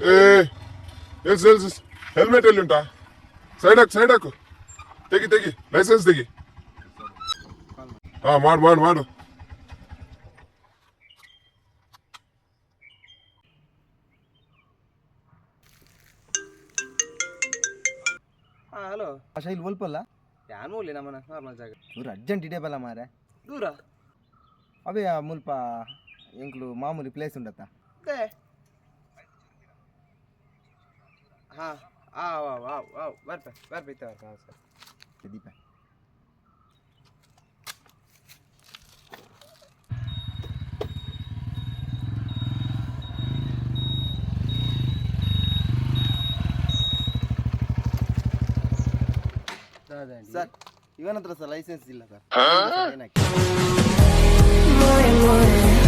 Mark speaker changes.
Speaker 1: ಏ, else else, helmet ಎಲ್ಲಿ ಉಂಟಾ? ಸೈಡ್ ಹಾಕು, ಸೈಡ್ ಹಾಕು. ತೆಗಿ, ತೆಗಿ, ಲೈಸೆನ್ಸ್ ತೆಗಿ. ಹಾ, ಮಾಡು ಮಾಡು ಮಾಡು.
Speaker 2: ಹಾ, ಹಲೋ.
Speaker 3: ಶೈಲ್, ಒಲ್ಪಲ್ಲ?
Speaker 2: ಯಾನ್ ಮೂಲಿ ನಮ್ಮನ ನಾರ್ಮಲ್ ಜಾಗ.
Speaker 3: ಚೂರು ಅರ್ಜೆಂಟ್ ಇಡೇಬಲ್ಲ ಮಾರೆ.
Speaker 2: ದೂರ?
Speaker 3: ಅವೇ, ಆ ಮುಲ್ಪ ಎಂಕ್ಲು ಮಾಮೂಲಿ ಪ್ಲೇಸ್ ಉಂಡತ್ತ?
Speaker 2: They ಹಾ, ಆ ವಾ ವಾ ವಾ, ಬರ್ಪೆ ಬರ್ಪೆ, ಇತ್ತೆ ಬರ್ಪೆ. ಹಾಂ ಸರ್.
Speaker 3: ದೀಪ. ಸರ್, ಇವನ ಹತ್ರ ಸರ್ ಲೈಸೆನ್ಸ್ ಇಲ್ಲ ಸರ್, ಏನಾಕಿ?
Speaker 4: More and more.